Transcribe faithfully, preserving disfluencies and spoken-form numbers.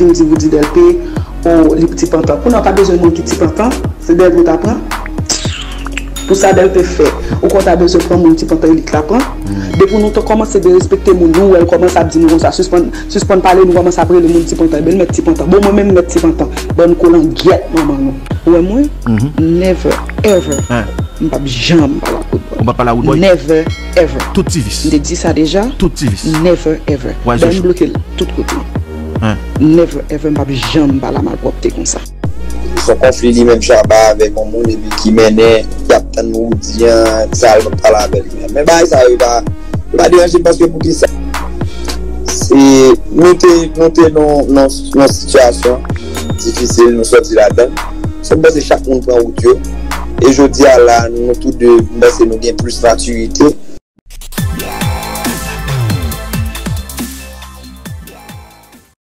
Vin di Roody Delpé, o, li ti pantan. Kounye a w pa bezwen moun ki ti pantan, se Delpé w ta pran. Pou sa Delpé fè, ou konn ta bezwen pran moun ti pantan elit la pran. Depi nou te kòmanse derespekte moun, nou wè l kòmanse ap di nou konsa, sispann, sispann pale, nou kòmanse ap rele moun ti pantan. Ebyen l mèt ti pantan. Bon, mwen menm m mèt ti pantan. Bann kolangyèt manman nou. Ou wè mwen? Never, ever. M p ap janm pale ak Roodboy. Ou p ap pale ak Roodboy? Never, ever. Tout ti vis. M te di sa deja. Tout ti vis. Never, ever. Dayè m bloke l tout kote. Never, ever, m p ap janm pale a malpwòpte konsa. Se yon konfli li menm Shabba avèk yon moun epi ki mennen, y ap tann Roody an, sa l pale avè li menm. Men bagay sa yo pa, yo pa deranje m paske poukisa? Se, nou te, nou te nan, nan, nan sitiyasyon difisil, nou sòti ladan l. So, m panse chak moun pran wout yo. E jodi a la, nou tou de, m panse nou gen plis matirite.